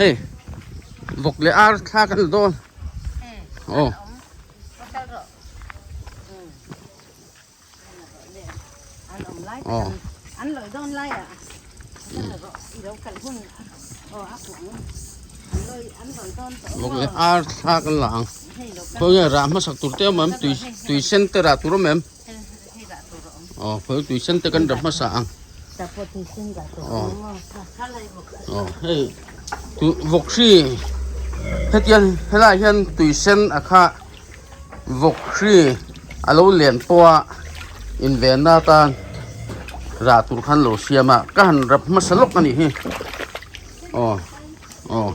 Hei vawk leh ar thla kan la dawn. Aw. Aw. Vawk leh ar thla kan la ang. Khawi nge rah hmasak tur te awm em tui tui sen te rah tur awm em? Aw khawi tui sen te kan rah hmasa ang. Aw aw hei tu vawk hri hetiang helaiah hian tui sen a kha vawk hri a lo len pawh a invenna atan rah tur khan lo siam a ka han rap hmasa lawk a nih hi aw aw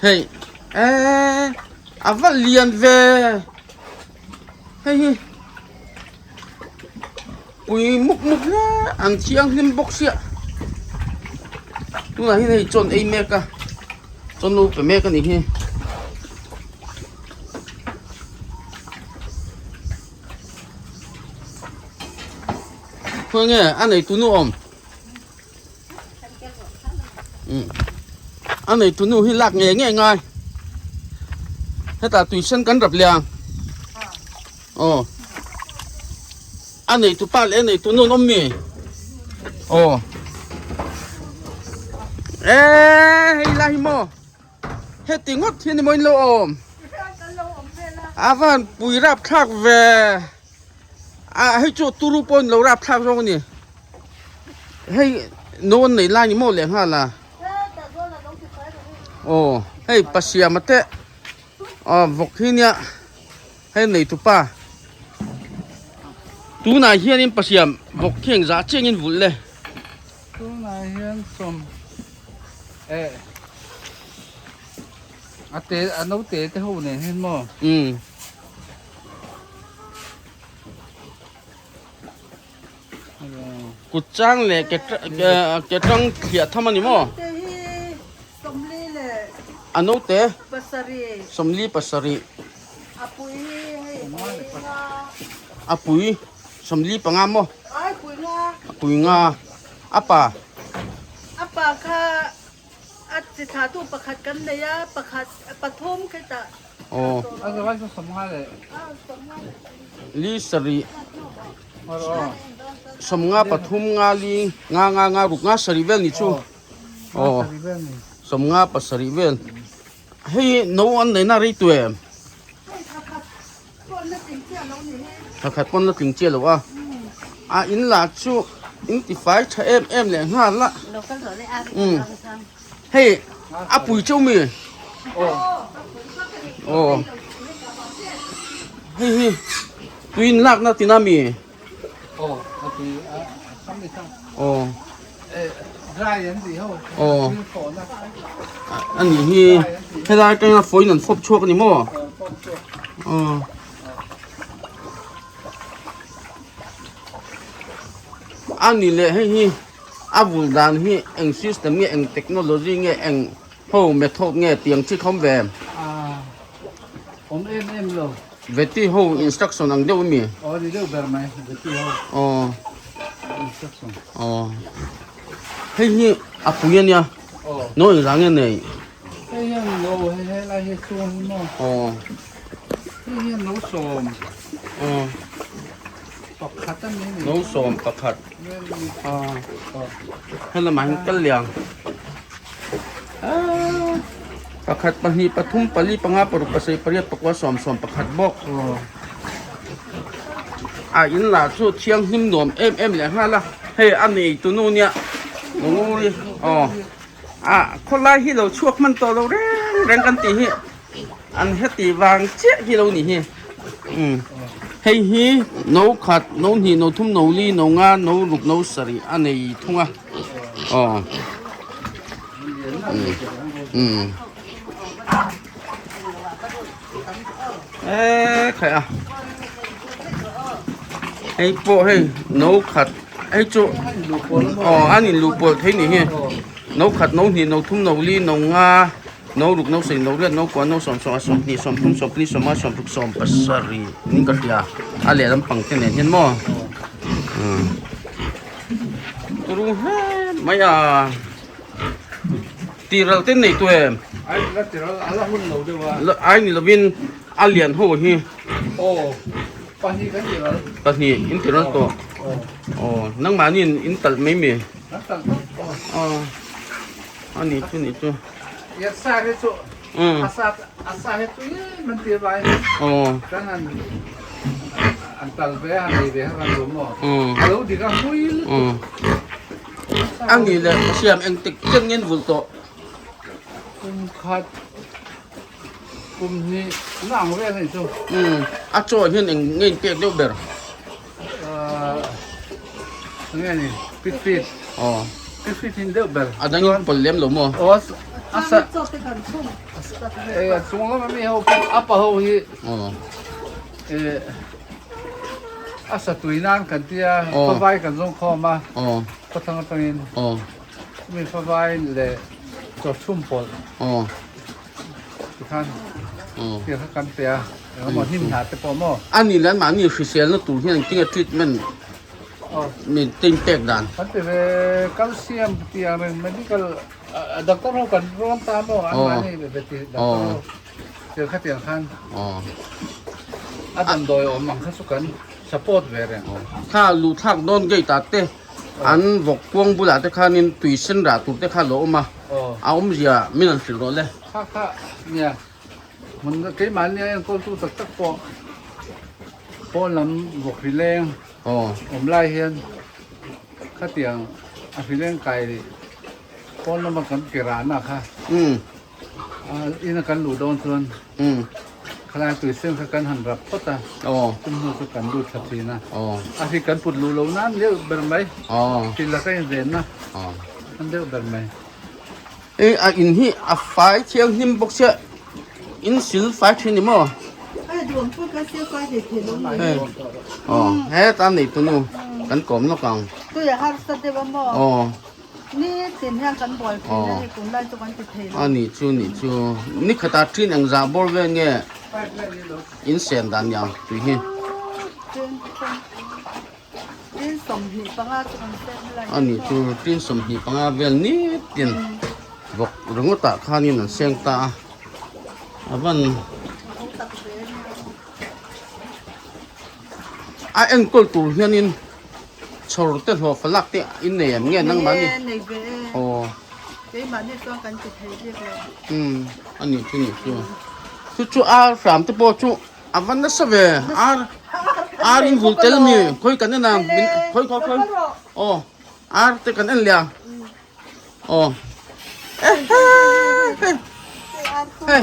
hei eee a va lian ve hei hi pui muk muk hle an thianghlim bawk sia tunah hian hei chawn ei mek a chawn lo pe mek a nih hi. Khawi nge a nei tunu awm a nei tunu hi lak nge nge ngai hetah tui sen kan rap liang aw a nei tu pa leh a nei tu nu an awm mi aw e hei lai hi maw heti ngawt hi ni maw in lo awm a van pui rap thlak ve a hei chu turu pawh in lo rap thlak zawk a ni hei no an nei lai ni maw leh nghal a aw hei pasiama te aw vawk hi nia. Hei neitupa tunah hianin Pasiam vawk thiang zah chiangin vulh le. Tunah hian sawm eh a te a naute te ho nen hian maw. Umm. Kut chang leh ke ke tang thliah tham a ni maw? A naute sawmli pasarih. A pui sawmli panga maw? A pui nga. A pa. A pa kha a chi thlahtu pakhat kan nei a, pakhat pathum khetah. Aw. Li sarih sawmnga pathum nga li nga nga nga ruk nga sarih vel ni chu. Aw. Sawmnga pasarih vel. Hei no an neina rei tu em? Thakhat pawn la tling chiah lo a. A in lah chu in tifai tha em em leh nghal a. Umm. Hei a pui cheu mi? Aw. Hei hi tui in lakna tina mi? Aw a tui a sam ni thang. Aw. Dry an tih ho. Aw. A nih hi helai atanga phone an fawp chhuak a ni maw? Aw. A ni leh hei hi a vul dan hi eng system nge eng technology nge eng ho method nge tiang chi khawm ve? Awm em em lo. Veti ho instruction ang deuh ami? Aw ni deuh ber mai veti ho. Aw. Instruction. Aw. Hei hi a pui ania. Aw. No eng zah nge nei? Hei hian no hei he lai hi chhung hi maw? Aw. Hei hian no sawm. Aw. Pakhat ani ni. No sawm pakhat. Aw. Hei lamah hian kal liang. Aaa pakhat pahnih pathum pali panga paruk pasarih pariat pakua sawm sawm pakhat bawk a in lah chu thianghlim nuam em em leh nghal a hei a nei tunu nia nguri aw a khawlai hi lo chhuak hman tawh lo reng reng kan tih hi an heti vang chiah hi lo nih hi umm hei hi no khat no hnih no thum no li no nga no ruk no sarih a nei thung a. Aw umm e khai a hei pawh hei no khat hei chu aw an in luh pawlh thei nih hi no khat no hnih no thum no li no nga no ruk no sarih no riat no kua no sawm sawm a sawmhnih sawmthum sawmpli sawma sawmruk sawm pasarih ning ka hria a lehlam pang te nen hian maw umm. Turu hle mai a. Tiral te nei tu em? Ai la tiral a la hun lo deuh a. Ai ni lovin a lian ho hi. Aw pahnih kan tiral. Pahnih in tiral tawh. Aw nangmahni in in talh mai mi? Kan talh tawh. Aw a ni chu ni chu. Yatsa hi chu a sa a sa hi chu em an ti vai. Aw. Kan han an tal ve a han ei ve kha kan duh maw? A lo dik a hmui lutuk. A ni leh ka siam eng tik chen nge an vulh tawh? Kum khat kum hnih na ang vel a nih chu. Umm a chaw hian eng nge in pek deuh ber? Ahh eng nge ni pit pit. Aw. Pit pit in deuh ber. A dang in pawlh lem lo maw? Aw a sa a chung lama mi ho a pa ho hi. Aw. Eh a sa tui nan kan tia favai kan zawng khawm a khawthlang atangin chumi favai leh chawchhum pawlh tikhan tiang kha kan pe a engemaw hnim hna te pawh maw. A nih leh anmahni hriselna tur hian engtinge treatment mi te in pek dan. Kan ti ve calcium tiang reng medical doctor ho kan rawn ta maw anmahni ve ti doctor ho. Thil khatiang khan a damdawi awm ang kha chu kan support ve reng. Kha luhthlak dawn gate ah te an vawk kuang bulah te khanin tui sen rah tur te kha lo awm a, a awmzia min han hrilh rawh le. Kha kha nia hmun keimahni a enkawltu tak tak pawh pawn lam vawk hri leng awm lai hian khatiang a hri leng kai pawn lama kan ke rahna kha. Ina kan luh dawn chuan khalai tui sen kha kan han rap phawt a, chumi hnu chu kan lut thla thin a, a hri kan put luh loh nan deuh ber mai, hri laka invenna an deuh ber mai. Hei a in hi a fai thianghlim bawk sia, in sil fai thin ni maw? Aw heta neitu nu kan kawm lawk ang. Aw. Ni tin hian kan buai thin a hei tunlai chu kan ti thei lo. A nih chu nih chu ni khatah thin eng zah bawr vel nge in sen dan ni ang tui hi. Tin 25 chu kan sen lai. A nih chu tin 25 vel ni tin vawk ringawtah khanin an seng ta a. A van a enkawl tur hianin. Chhawr te hlawh falak te in nei em nge nangmah ni? Nei e, nei ve e. Aw. Keimahni chuan kan ti thei bik lo. Umm, a nih chu nih chu. Chu chu ar hram te pawh chu a va nasa ve. Ar ar in vul tel mi khawi kan en ang min khawi khawi khawi. Aw, ar te kan en leh ang. Aw. Hei,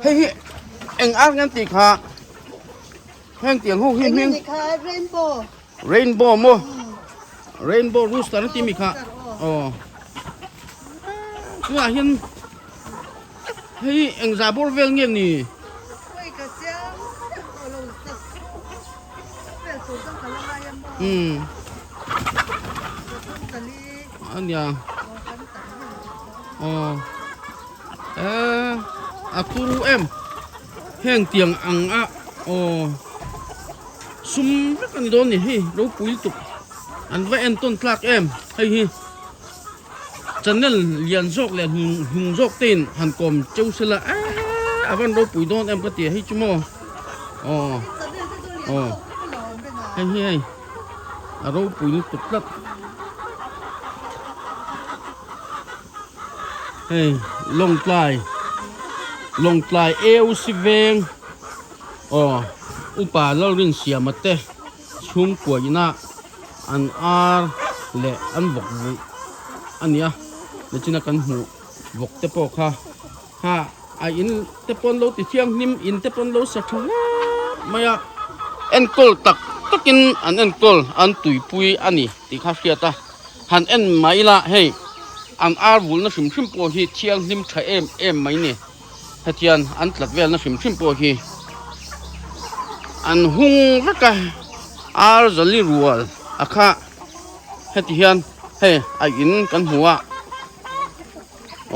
hei hi eng ar nge an tih kha? Heng tiang ho hi hming. Engini kha rainbow. Rainbow maw? Rainbow rooster an ti mi kha. Aw. Tunah hian hei engzah bawr vel nge ni? Ui ka chiang lo sak vel tur chuan ka la ngai a maw. Umm. Sathum kali. Ania. Aw. Eh a turu em. Heng tiang ang a aw sum vek a ni dawn ni hei ropui lutuk an va entawn tlak em hei hi channel lian zawk leh hnung zawk te in han kawm cheu sela eee a van ropui dawn em ka ti a hei chu maw aw aw hei hi hei a ropui lutuk tlat Hei Lawngtlai Lawngtlai AOC veng aw upa Lalrinsiama te chhungkua ina an ar leh an vawk vulh a ni a nichina kan hmuh vawk te pawh kha kha a in te pawh an lo ti thianghlim in te pawh an lo sa tha hle mai a enkawl tak takin an enkawl an tuipui a ni tih kha hriat a. Han en mai ila hei an ar vulna hrim hrim pawh hi thianghlim tha em em mai ni. Hetian an tlat velna hrim hrim pawh hi an hung vek a, ar zali rual a kha heti hian hei a in kan hmu a,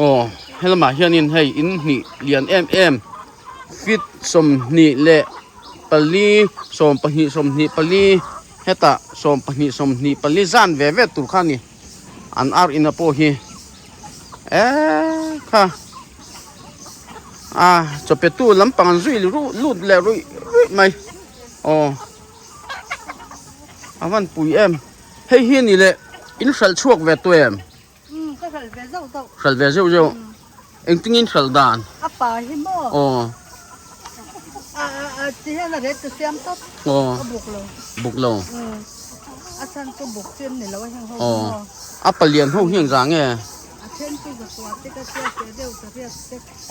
aw helamah hianin hei in hnih lian em em feet 24 12 24 Hetah 22 24 zan ve ve tur kha a ni. An ar ina pawh hi Eee kha a chaw pe tu lampang an zui lut leh ruih ruih mai aw a van pui em hei hi ni leh in hralh chhuak ve tawh em hralh ve zeuh zeuh engtin in hralh dan aw aw buk lo aw a palian ho hi engzah nge.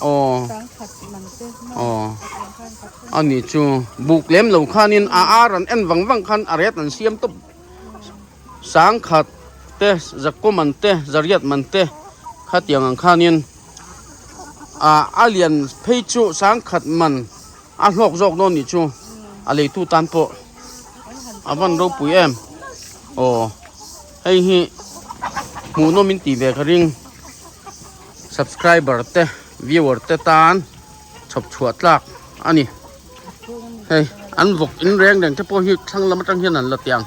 Aw aw a nih chu buk lem lo khanin a ar an en vang vang khan a ret an siam tawp sangkhat te zakkaw man te zariat man te khatiang ang khanin ah a lian phei chu sangkhat man a hlawk zawk dawn nih chu a leitu tan pawh a van ropui em aw hei hi hmuhnawm in tih ve ka ring subscriber te viewer te tan chhawp chhuah tlak a ni hei an vawk in reng reng te pawh hi thlang lam atang hian an la tiang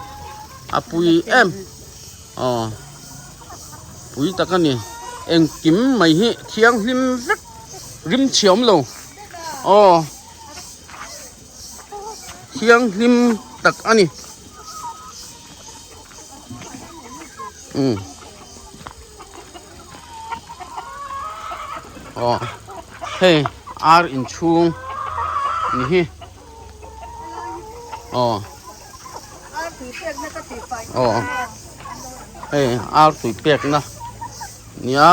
a pui em aw pui tak a ni engkim mai hi thianghlim vek rim chhe awm lo. Aw thianghlim tak a ni umm aw hei ar inchhung ni hi aw aw hei ar tui pekna. Nia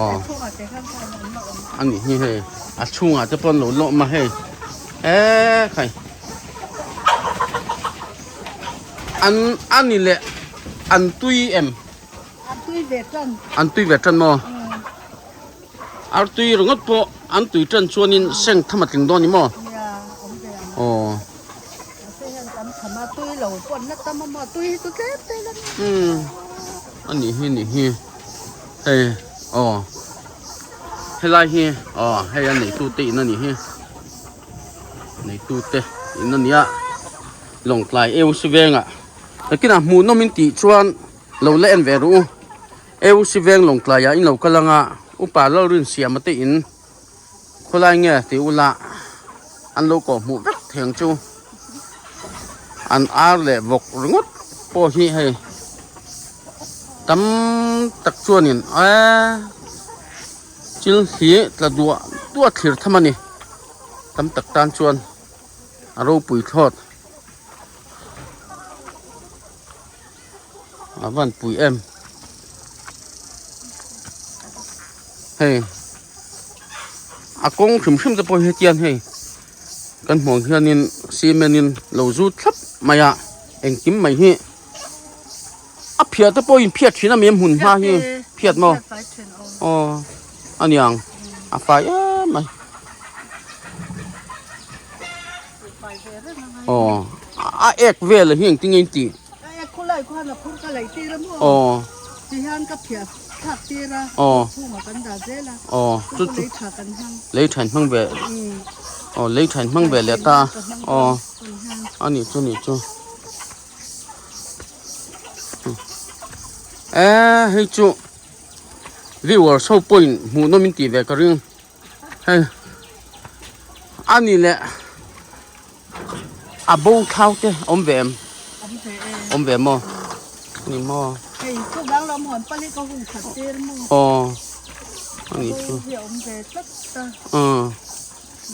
aw a nih hi hei a chhungah te pawh an lo lawm a hei eee khai an a ni leh an tui em an tui ve tan an tui ve tan maw ar tui ringawt pawh an tui tan chuanin seng tham a tling dawn ni maw aw umm a nih hi nih hi hei aw helai hi aw hei a neitu te in a nih hi neitu te in a nia lawngtlai eu si vengah nakinah hmuhnawm in tih chuan lo la en ve rawh u eu si veng lawngtlai ah in lo kal anga upa lalrinsiama te in. Khawlai nge tih ula an lo kawh hmuh vek thei ang chu an ar leh vawk ringawt pawh hi hei tam tak chuanin eee thil hi tla duah duah thlir tham a ni tam tak tan chuan a ropui thlawt a van pui em hei a kawng hrim hrim te pawh hi hetiang hei kan hmuh ang hianin cement in lo zut thlap mai a engkim mai hi a phiah te pawhin phiat thin a mi a hmun hma hi phiat maw aw a niang a fai em mai. Aw a ek vel hi engtin nge in tih? A ek khulai khuan a phur ka lei tir a maw? Aw. Tihian ka phiah thlak tir a. Aw. Chhungah kan dah zel a. Aw. Chu chu lei tha kan hmang. Lei tha in hmang ve. Aw lei tha in hmang ve leh ta. Aw. A nih chu nih chu. Eee hei chu viewers ho pawhin hmuhnawm in tih ve ka ring. Hei a ni leh a bo thlau te awm ve em? Awm ve maw? Ni maw? Hei chu dang lam hawn pali ka hung khat tir maw? Aw a ni chu. Hi awm ve tlat ta. Aw.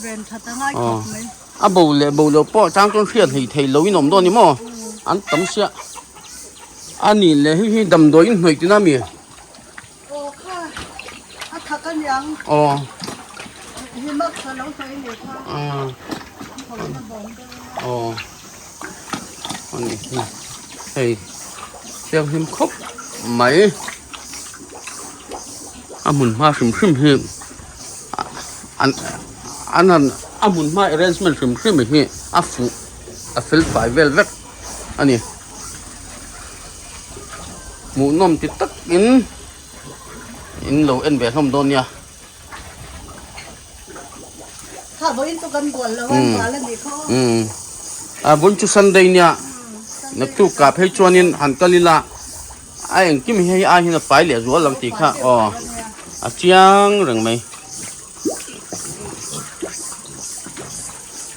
Ven that a ngai khawp mai. A bo leh bo lo pawh chang chuan hriat hlei thei lo in awm dawn ni maw? An tam sia. A ni leh hei hi damdawi in hnawih tina mi? Aw kha a thak a niang. Aw. Hi mak kha lo sawi leh kha. Aw. Aw. Ani hi. Hei. Thianghlim khawp mai. A hmun hma hrim hrim hi an an han a hmun hma arrangement hrim hrim hi a fuh a fel fai vel vek a ni. Hmuhnawm ti takin in lo en ve hlawm dawn nia. Kha vawiin chu kan bual lo a, bual a nih khaw. Umm a vawiin chu Sunday nia naktuk kah phei chuanin han kal ila. A engkim hi hei ai hian a fai leh zual ang tih kha aw a chiang reng mai.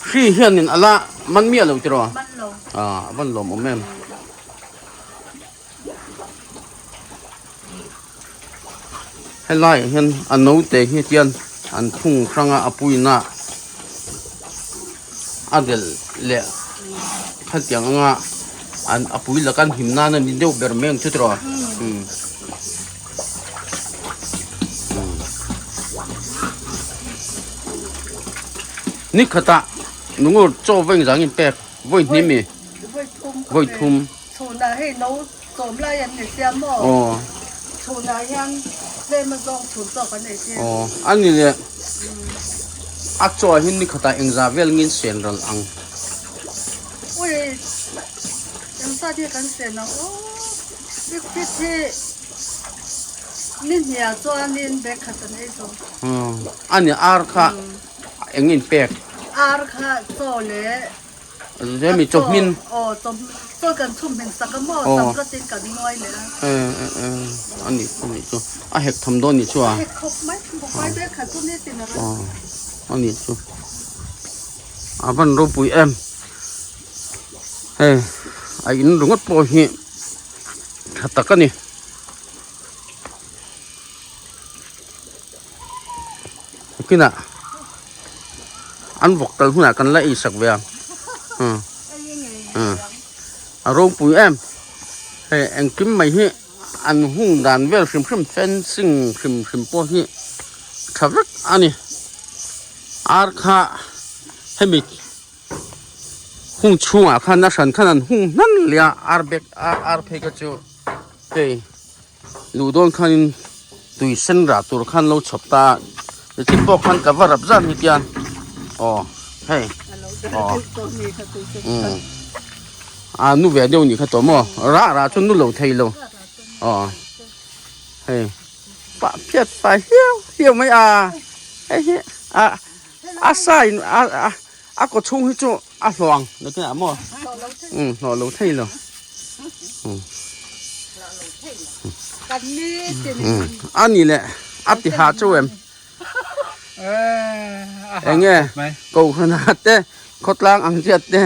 Hri hianin a la man miah lo tiraw? A van lawmawm em. Helaiah hian a naute hi tian an thung hrang a a puina a delh leh khatiang anga an a pui laka an him nan a ni deuh ber mai ang chu tiraw umm ni khatah nungur chaw vawi engzah nge pek vawi hnih mi vawi thum. Chhunah hei no chawm lai an ni sia maw? Aw. Chhunah hian tlem a zawng chhun tawk an ei sia. Aw, a ni le. A chaw hi ni khatah engzah vel ngin sen ral ang? Ui, engzat hi kan sen ang aw. Big fit hi ni hnia chuanin bag khat an ei zo. A ni, ar kha engin pek? Ar kha chaw leh Hemi chawhmin. Aw chaw kan chhum hmin sak a maw tam ratin kan nuai leh a. A nih chu nih chu a hek tham dawn nih chu a. A hek khawp mai bawkpai vel khat chu nitin a rawn. Aw a nih chu a van ropui em hei a in ringawt pawh hi tha tak a ni. Kinah an vawk tal hunah kan la ei sak ve ang a ropui em hei engkim mai hi an hung dan vel hrim hrim fencing hrim hrim pawh hi tha vek a ni ar kha hemi hung chhungah khan a hran khan an hung hnan leh a ar bag ar phei kha chu hei. Luh dawn khanin tui sen rah tur khan lo chhawp ta a, nichin pawh khan ka va rap zan hi tian aw hei aw umm a nu ve deuh nih kha tawh maw rah rah chu nu lo thei lo aw hei pah phiat fai hiau hiau mai a hei hi a a sa in a a kaw chhung hi chu a hlawh ang nakinah maw umm hlawh lo thei lo umm a ni leh a ti ha chu em eng nge kohhran ah te khawtlang ang chiat te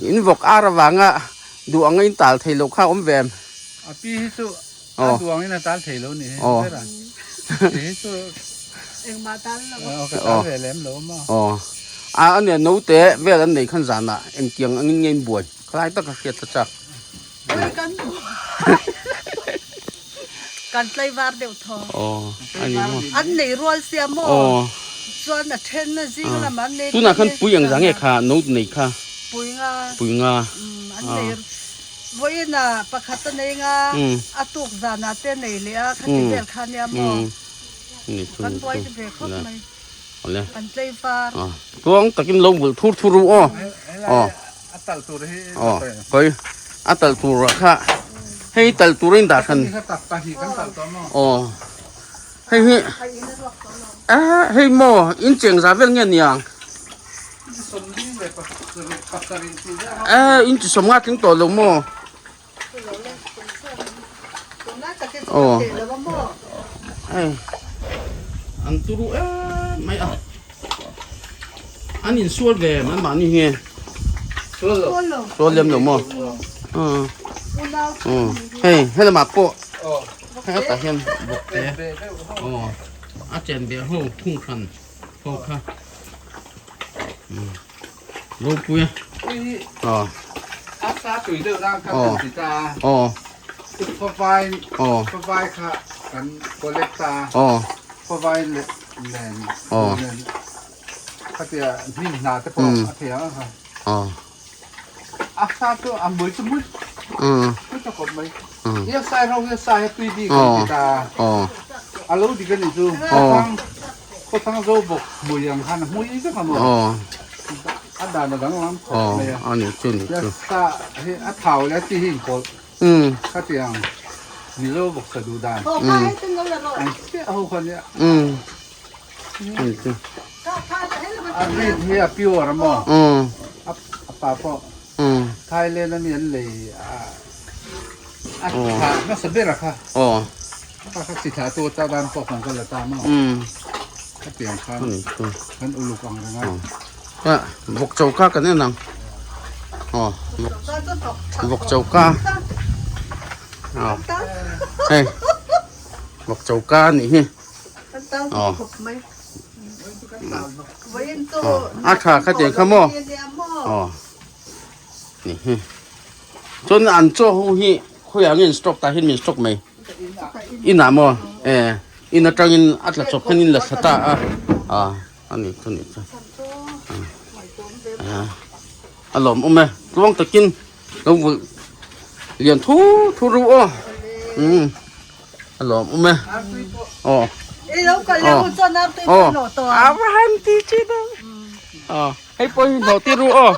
in vawk ar avanga duh anga in tal thei loh kha a awm ve em a pi hi chu a duh angin a tal thei lo ni hi chu engmah tal lo ka tal ve lem lo maw aw a ania naute vel an nei khan zanah engtiang angin nge in buai khalai tak a hriat ta chak Kan tlaivar deuh thaw. Aw, a ni maw? An nei rual sia maw? Aw. Chuan a then a zing lamah an nei. Tunah khan pui ang zang nge kha note nei kha? Pui nga. Pui nga. An nei vawiin ah pakhat a nei nga, a tuk zanah te a nei leh a, khati vel kha nia maw? Kan buai ve khawp mai. Kan tlaivar. Tluang takin lo vulh thur thur u aw. Aw. A tal tur hi Aw khawi a tal tur ah kha hei tal tur a in dah hran aw hei hi a hei maw in cheng zah vel nge niang a in chi sawm nga tling tawh lo maw aw hei an turu em mai a. An insual ve an mahni hi sual lem lo maw hei helamah pawh hetah hian bawk te aw a chen ve ho thung hran ho kha ropui a aw aw aw aw aw Aw khatia hnim hna te pawh a thei ang kha aw a sa chu a mui chu mui mui ta khawp mai ia sai ro ia sai tui bik an ti ta aw a lo dik a nih chu khawthang khawthang zo bawk mui ang khan a hmui vek a maw aw a dan a danglam khawp mai a a nih chu nih chu ia sa hi a thau leh a chi hi inpawlh Khatiang Mizo bawksa duh dan an chiah ho kha nia. A breed hi a pure a maw? A pa pawh Thailand a mi an lei a. A thlah hmasa ber a kha. Aw. Kha kha chi thlah tu ata dan pawh kan kal ata maw. Um. Khatiang khan kan uluk ang reng a. A vawk choka kan en ang. Aw vawk choka. Aw. Hei vawk choka a nih hi. Aw. A tha khatiang kha maw. Aw. Ni hi. Chuan an chaw ho hi khawiah nge in stock tah hian min stock mai. Inah maw e in atangin a tla chawp khan in la thla ta a a a ni chu ni chu a lawm awm e tluang takin lo vulh lian thu thu ru aw um a lawm awm e aw aw aw ti chi aw hei pawh hi hlawh tir ru aw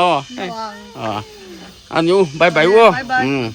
aw hei aw a ni u bye bye u aw um.